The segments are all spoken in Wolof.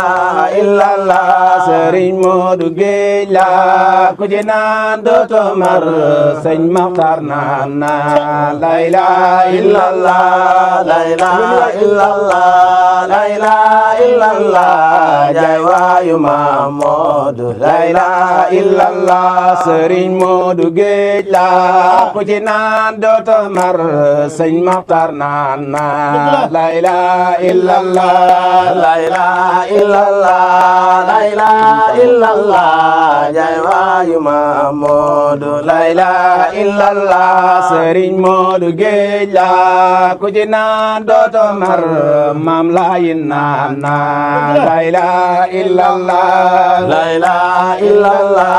ilaha illallah Sëriñ Moodu Géej la ku ci naan dootoo mar Sëñ Maxtaar naan na la ilaha illallah la ilaha illallah la ilaha illallah jaay waayu Mamoodu la ilaha illallah Sëriñ Moodu Géej la ku ci naan dootoo mar Sëñ Maxtaar naan na la ilaha illallah la ilaha illallah la ilaha illallah jaay waayu Mamoodu la ilaha illallah Sëriñ Moodu Géej la ku ci naan dootoo mar Maam Laayin naan na la ilaha illallah la ilaha illallah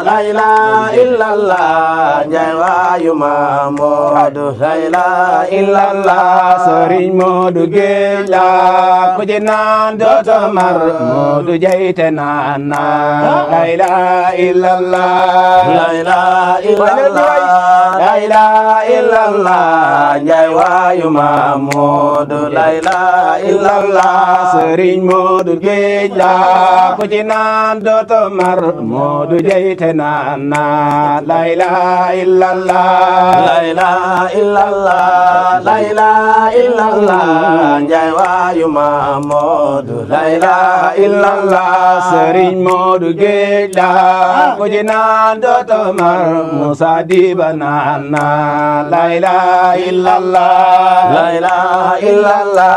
la ilaha illallah jaay waayu Mamoodu la ilaha illallah Sëriñ Moodu Géej la ku ci naan dootoo mar Moodu Jeyte naan na la ilaha illallah la ilaha illallah la ilaha illallah jaay waayu Mamoodu la ilaha illallah Sëriñ Moodu Géej la ku ci naan dootoo mar Moodu Jeyte naan na la ilaha illallah la ilaha illallah la ilaha illallah jaay waayu Mamoodu la ilaha illallah Sëriñ Moodu Géej la ku ci naan dootoo mar Musa Diba naan na la ilaha illallah la ilaha illallah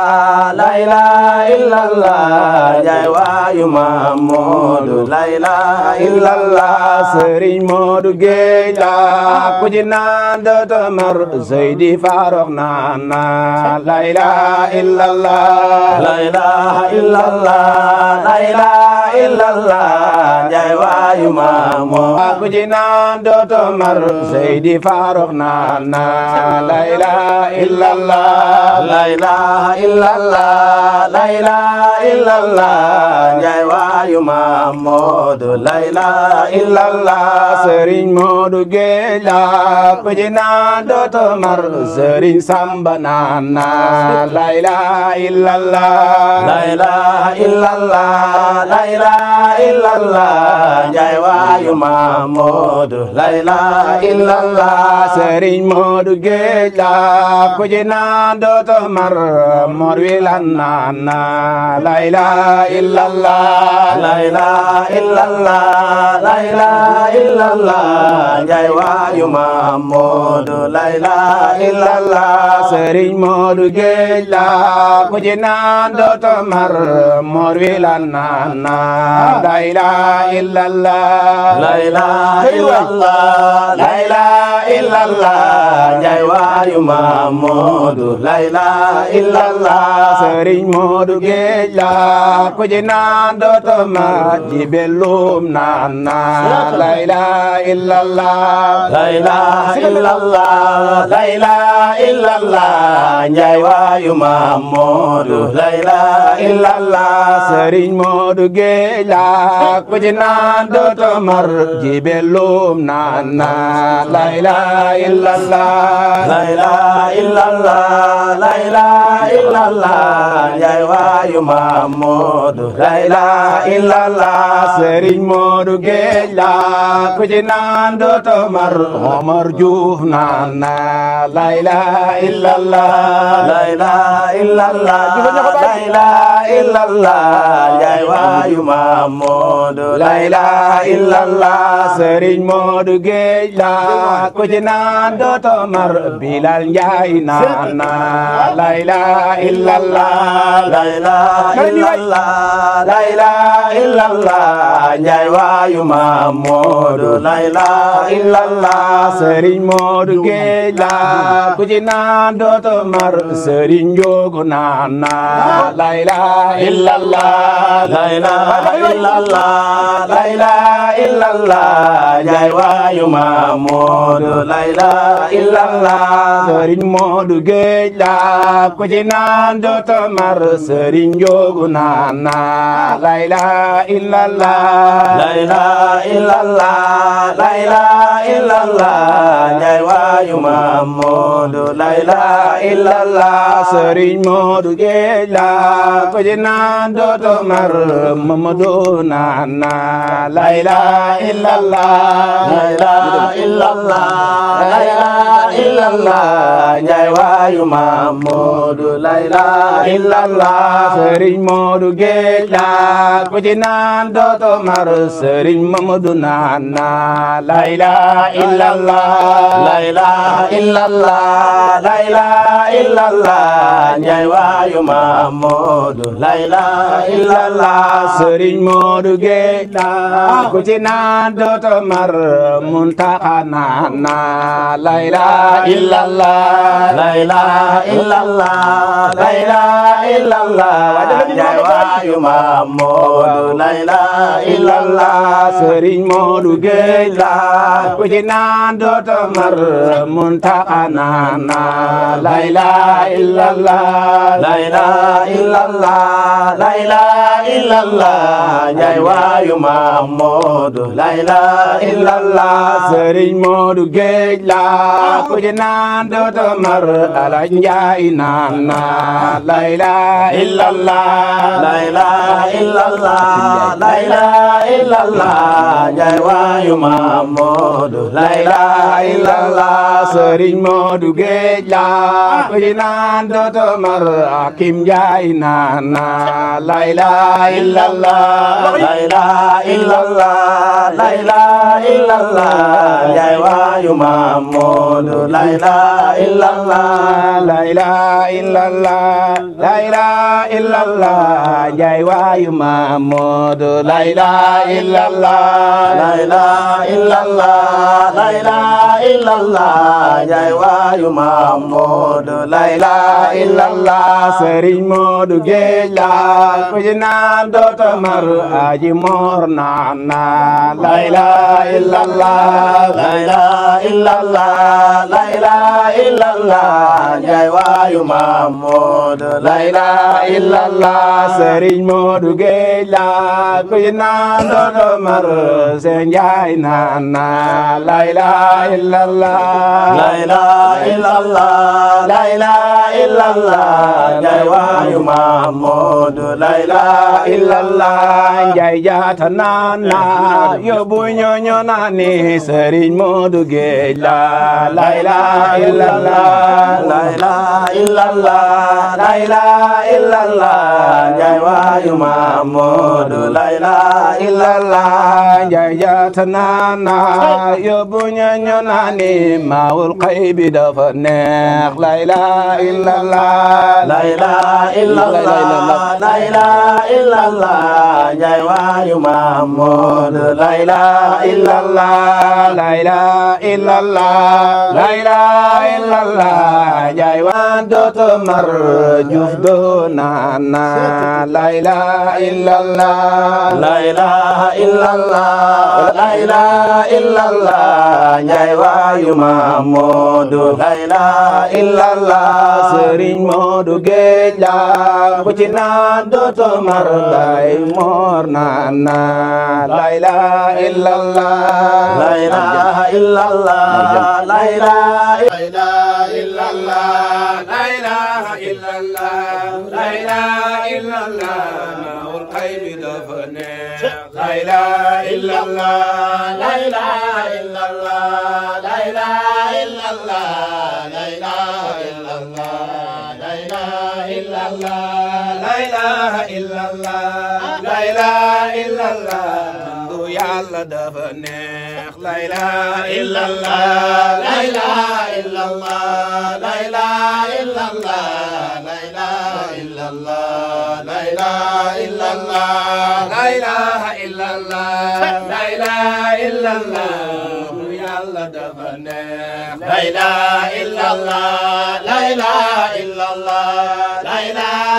la ilaha illallah jaay waayu Mamoodu la ilaha illallah Sëriñ Moodu Géej la ku ci naan dootoo mar Seydi Farouk naan na la ilaha illallah la ilaha illallah la ilaha illallah jaay waayu Mamoodu ku ci naan dootoo mar Seydi Farouk naan na la ilaha illallah la ilaha illallah la ilaha illallah jaay waayu Mamoodu la ilaha illallah Sëriñ Moodu Géej la ku ci naan dootoo mar Sëriñ Samba naan na la ilaha illallah la ilaha illallah la ilaha illallah jaay waayu Mamoodu la ilaha illallah Sëriñ Moodu Géej la ku ci naan dootoo mar Mor Wilaan naan na la ilaha illallah la ilaha illallah la ilaha illallah jaay waayu Mamoodu la ilaha illallah Sëriñ Moodu Géej la ku ci naan dootoo mar Mor Wilaan naan na la ilaha illallah la ilaha illallah la ilaha illallah jaay waayu Mamoodu la ilaha illallah Sëriñ Moodu Géej la ku ci naan dootoo mar Jibelum naan na la ilaha illallah la ilaha illallah la ilaha illallah jaay waayu Mamoodu la ilaha illallah Sëriñ Moodu Géej la ku ci naan dootoo mar Jibelum naan na la ilaha illallah la ilaha illallah la ilaha illallah jaay waayu Mamoodu la ilaha illallah Sëriñ Moodu Géej la ku ci naan dootoo mar Omar Juuf naan na la ilaha illallah la ilaha illallah la ilaha illallah jaay waayu Mamoodu la ilaha illallah Sëriñ Moodu Géej la ku ci naan dootoo mar Bilal Njaay naan na la ilaha illallah la ilaha illallah la ilaha illallah jaay waayu Mamoodu la ilaha illallah Sëriñ Moodu Géej la ku ci naan dootoo mar Sëriñ Njoogu naan na la ilaha illallah la ilaha illallah la ilaha illallah Njaay waayu Mamodu la ilaha illallah Sëriñ Moodu géej la ku ci naan dooto mar Sëriñ Njoogu naan na la ilaha illallah la ilaha illallah la ilaha illallah Njaay waayu Mamodu la ilaha illallah Sëriñ Moodu géej la ku ci naan dooto mar Mamadu naan na la ilaha illallah la ilaha illallah la ilaha illallah Njaay waayu Mamodu la ilaha illallah Sëriñ Moodu géej la ku ci naan dooto mar Sëriñ Mamadu naan na la ilaha illallah la ilaha illallah la ilaha illallah Njaay waayu Mamodu la ilaha illallah Sëriñ Moodu géej la ku ci naan dooto mar Muntaxa naan na la ilaha illallah la ilaha illallah la ilaha illallah Njaay waayu Mamodu la ilaha illallah Sëriñ Moodu géej la ku ci naan dooto mar Muntaxa naan na la ilaha illallah la ilaha illallah la ilaha illallah Njaay waayu Mamodu la ilaha illallah Sëriñ Moodu géej la ku ci naan dooto mar Alaaj Njaay naan na la ilaha illallah la ilaha illallah la ilaha illallah Njaay waayu Mamodu la ilaha illallah Sëriñ Moodu géej la ku ci naan dooto mar Hakim Njaay naan na la ilaha illallah la ilaha illallah la ilaha illallah Njaay waayu Mamodu la ilaha illallah la ilaha illallah la ilaha illallah Njaay waayu Mamodu la ilaha illallah la ilaha illallah la ilaha illallah Njaay waayu Mamodu la ilaha illallah Sëriñ Moodu géej la ku ci naan dooto mar Aji Moor naan na la ilaha illallah la ilaha illallah la ilaha illallah Njaay waayu Mamodu la ilaha illallah Sëriñ Moodu géej la ku ci naan dooto mar Seen Njaay naan na la ilaha illallah la ilaha illallah la ilaha illallah Njaay waayu Mamodu la ilaha illallah Njaay jaata naan na yóbbu ñooñu naan ni Sëriñ Moodu géej la la ilaha illallah la ilaha illallah la ilaha illallah Njaay waayu Mamodu la ilaha illallah Njaay jaata naan na yóbbu ñooñu naan ni Maawul Xaybi dafa neex la ilaha illallah la ilaha illallah la ilaha illallah Njaay waayu Mamodu la ilaha illallah la ilaha illallah la ilaha illallah Njaay waan dooto mar Juuf doo naan na la ilaha illallah la ilaha illallah la ilaha illallah Njaay waayu Mamodu la ilaha illallah Sëriñ Moodu géej la ku ci naan dooto mar Baay Moor naan na la ilaha illallah la ilaha illallah la ilaha illallah la ilaha illallah la ilaha illallah Maawul Xaybi dafa neex la ilaha illallah la ilaha illallah la ilaha illallah la ilaha illallah la ilaha illallah la ilaha illallah la ilaha illallah du Yàlla dafa neex la ilaha illallah la ilaha illallah la ilaha illallah la ilaha illallah la ilaha illallah la ilaha illallah la ilaha illallah du Yàlla dafa neex la ilaha illallah la ilaha illallah la ilaha